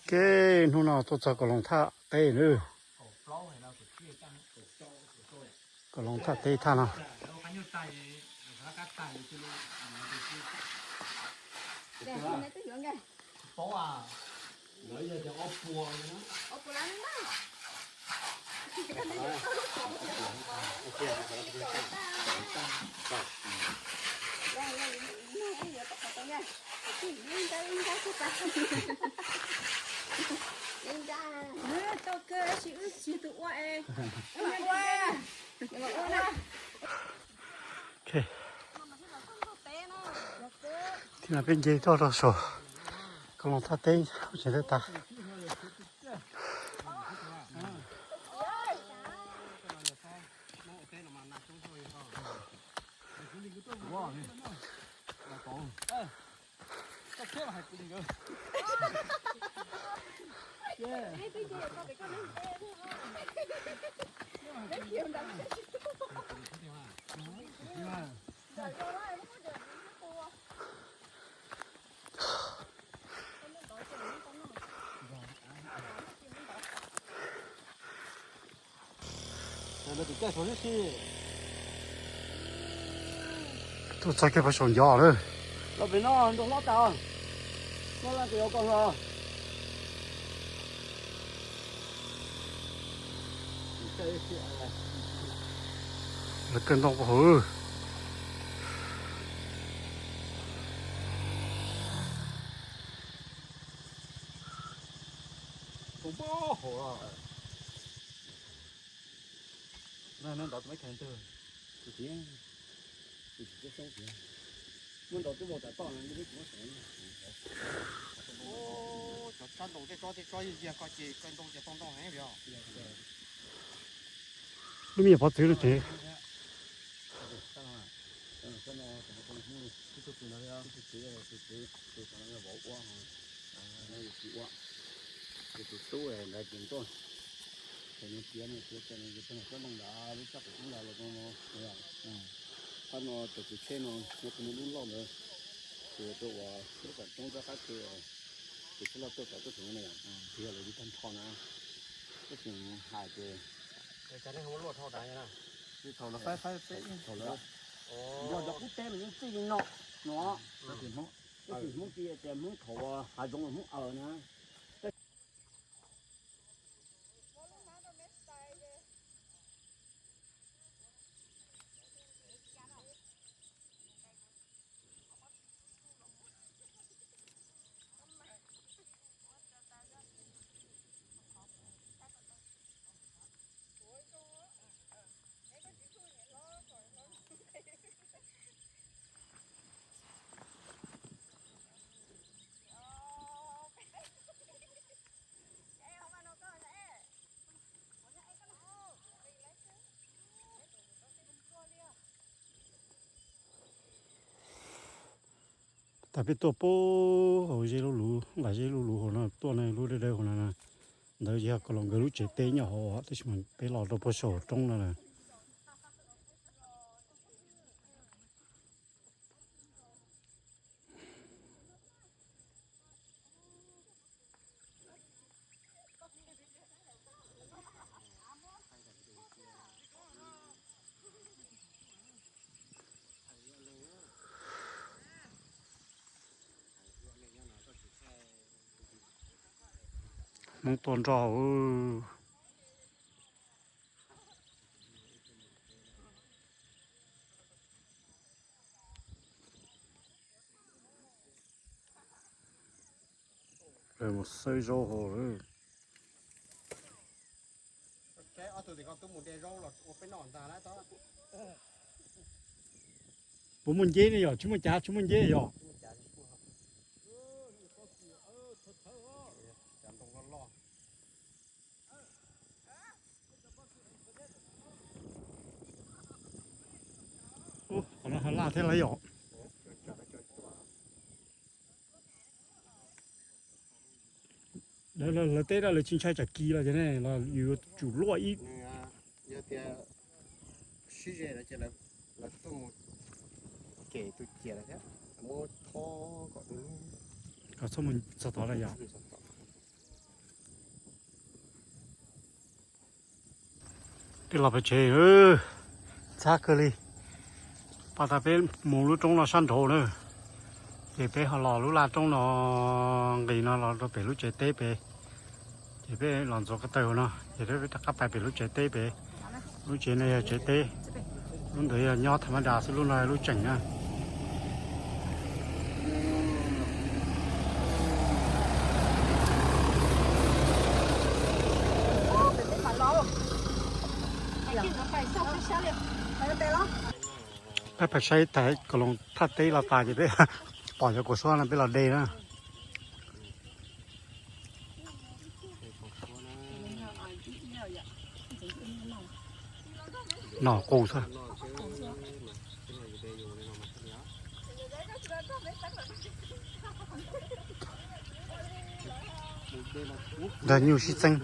Ok, hnub no tuaj txog Kaus Loos thaj teb nawb. Kaus Loos thaj teb thaj no. Thiab no peb nce toj rau saum Kaus Loos thaj teb tsev teb tas. Tuaj txog kiag pem saum ncov lawm. Los pem no nrog hlob tas, no la tes yuav koj hlo. Lawv kawg ntoo puag hauv. Muab nrov twb mus tom toj no, cov tsob ntoo tej tsob tej tsob yig yig ko ces kawg ntoo ces tau ntoo heev li os. Lub me nyuam pov txwv no ces. Tus tub ntawd tias nws tiav nws tiav txoj qub ntawd lub tsob qub ntawd los no, qhov no cov tus tsheb no nyob tus lub loj ntawd, ces rau uas lub qab roob rov qab ces tus tsheb loj tuaj txog tuaj tseem no, ces yog lawv li tag nrho na, tab sis hais ces thaum lawv faib faib peb thaum lawv nplog cov qub teb mas yeej txij li no no, tab sis Hmoob tsis tias Hmoob thaum hav zoov Hmoob aws na. Tas peb tuaj pub hauv zeb lub luv, nqa zeb lub luv hauv no tuaj ne, lub dawb dawb hauv no na. Ntawd yog Kaus Loos nkawd lub tsev teb nyob hauv, tab sis mas peb los rau puag saum roob no lawm. Hmoob tuaj nroj. Mus xawb zaub hauv lawm. Puas muaj nceb ne yom? Tsis muaj cav, tsis muaj nceb yom? Qhov no ha laj thiab lawm yom? Lawv teb lawv tsis ntshai tsam kis los ces ne los yus yuav tsum luaj ib. Yog tias sib ze lawm ces lawv tuaj mus cem tus ciam lawm thiab, muab thob kom kom txhob mus txog tod lawm yom. Los pem tsev, ntxhab kawg li. Pab tas peb mus lub roob no sab nraud na, ces peb ho los lub laj roob no nqis no los rau pem lub tsev teb pem. Ces peb los ntxuav ko taw hauv no ces peb rov qab pais pem lub tsev teb pem. Lub tsev no yog tsev teb, lub ntawd yog nyob tham ma das xwb, lub no yog lub tseem na. Peb pais saib tais kaus loos thaj teb los tas ces peb pom cov kaus suab no peb los de na. Nom qus xwb. Ntawm nyuj sib txeeb.